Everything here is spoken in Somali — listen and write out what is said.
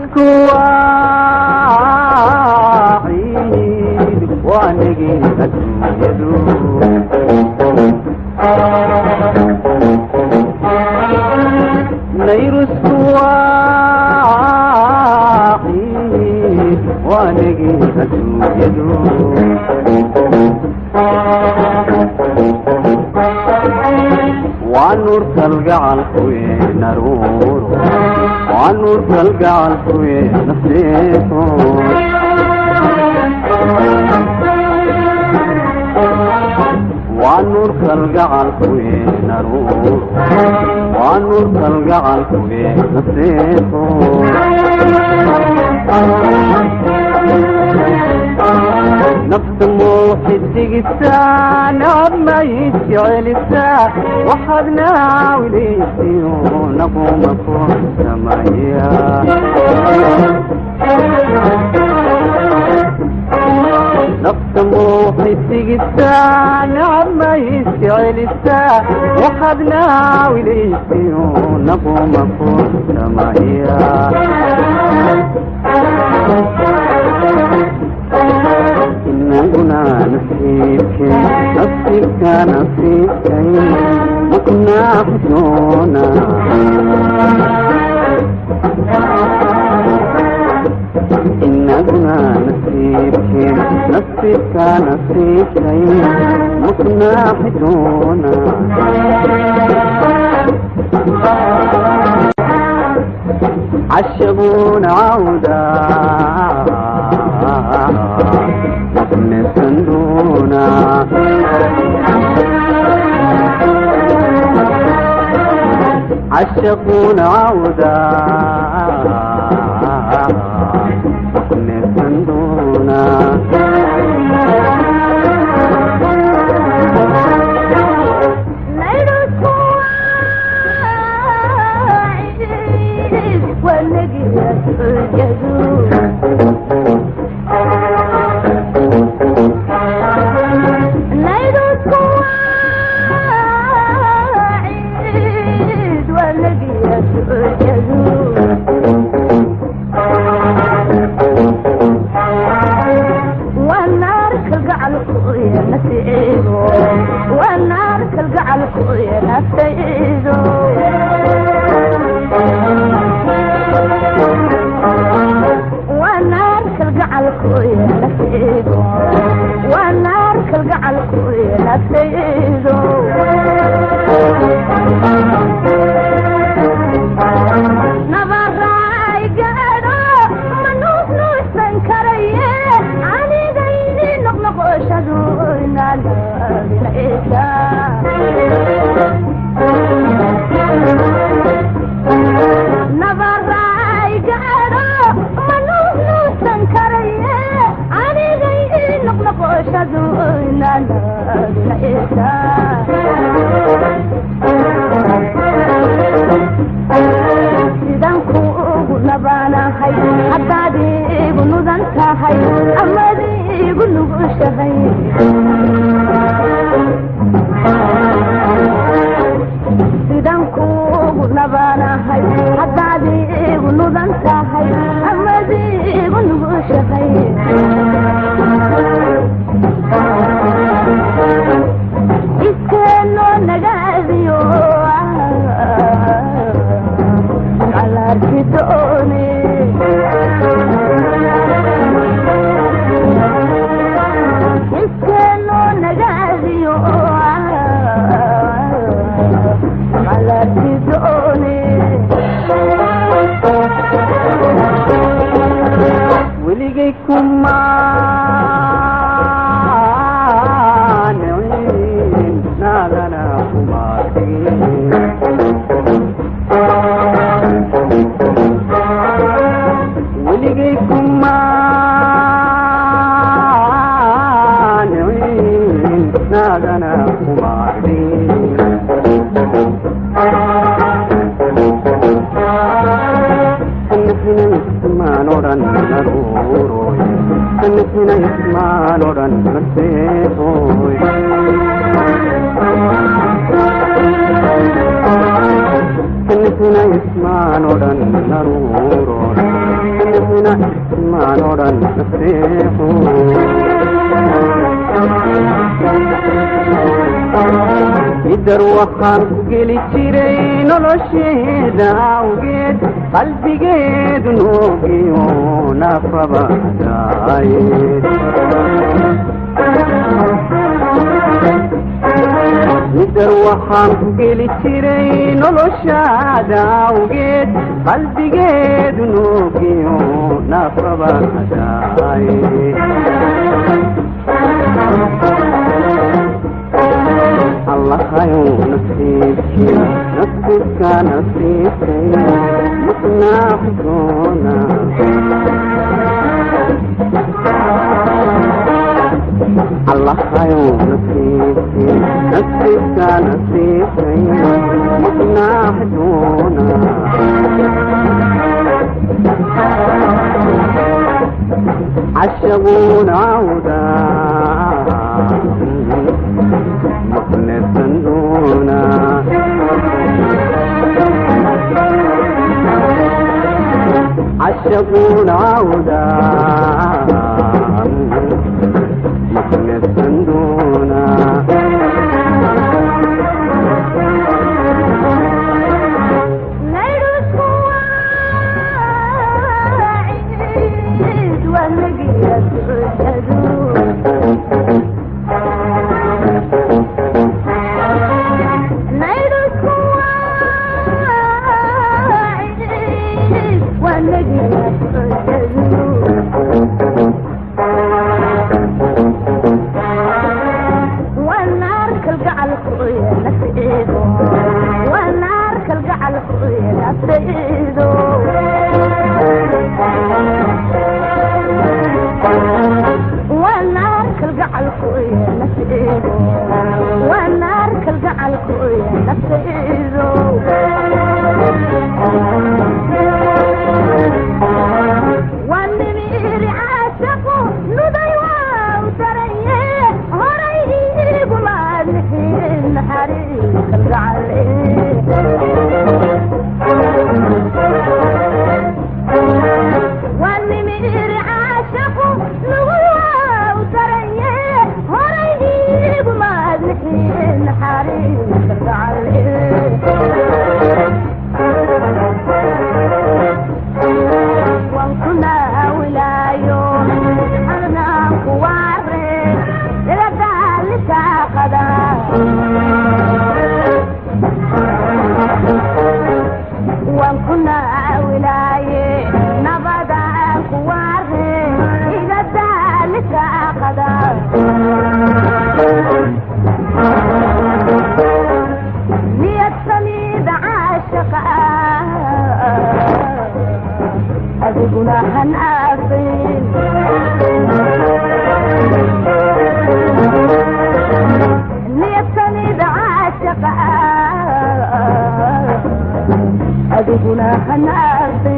Nayrusku waa ciid, waa negi adduunyadu. Nayrusku waa ciid, waa negi adduunyadu. Waa nuur kalgacalkuye naruuro, waa nuur kalgacalkuye nasiixo. Waa nuur kalgacalkuye naruuro, waa nuur kalgacalkuye nasiixo. Nafta muuxidigisaa nacab ma isjecelisaa, waxaad naawileysiyo naquma ku samaya. Nafta muuxidigisaa nacab ma isjecelisaa, waxaad naawileysiyo naquma ku samaya. Inaguna nasiibkay, nasiibka nasiibkay makunaaxdoona. Inaguna nasiibkeen, nasiibka nasiibkay makunaaxdoona. Cashabuuna cawda makunesandoona. Cashaquuna cawda makunesandoona. Nayrusku waa ciid, waa negi adduunyadu. Nayrusku waa ciid, waa negi adduunyadu. Waa naar kalgacalku iyo nasiibo, waa naar kalgacalku iyo nafaydo. Waa naar kalgacalku iyo nasiibo, waa naar kalgacalku iyo nafaydo. Nabaraay gaadho ma nuuxnuuxsan karaye, anigayni noqnoqoshadu inaadinaysa. Nabaraay gaadho ma nuuxnuuxsan karaye, anigay noqnoqoshadu inaadinaysa. Sidan kuugu nabaanahay haddaad igu nudan tahay amad igu nugushahay. Sidan kuugu nabaanahay haddaad igu nudan tahay amad igu nugushahay. Iskeenoo nagaadiyo calarkidoone, iskeenoo nagaadiyo calarkidoone. Nixina ismaan odhan naruuro, nixina ismaan odhan naseexo. Midar waxaan ku geli jiray nolosheeda awgeed, qalbigeedu noogiyo nafabadaaye. Midar waxaan ku geli jiray noloshaada awgeed, qalbigeedu noogiyo nafabadaaye. Allahayow nasiibkii nasiibka nasiibkay maqnaaxi doona. Allahayow nasiibkii nasiibka nasiibkay maqnaaxi doona. Cashaguuna cawda maqnesan doona, cashaguuna cawda maqnesan doona. Nayrusku waa ciid, waa negiya socodadu. Nayrusku waa ciid, waa negiya socodadu. والنار كالقعل خويا نسيدو، والنار كالقعل خويا نسيدو، والنار كالقعل خويا نسيدو، والنار كالقعل خويا نسيدو. والنمير عاشقه نضي وتريه هري ما نحين حريق القعل. والنمير عاشقه نضي وتريه هري ما نحين حريق القعل. وانكنا ولايو أنا كواري إلى ذلك قدا، وانكنا ولاي نبدا كواري إلى ذلك قدا. نية سميد عاشق adiguna han aafin, niyadsanida caashaqa adiguna han aafin.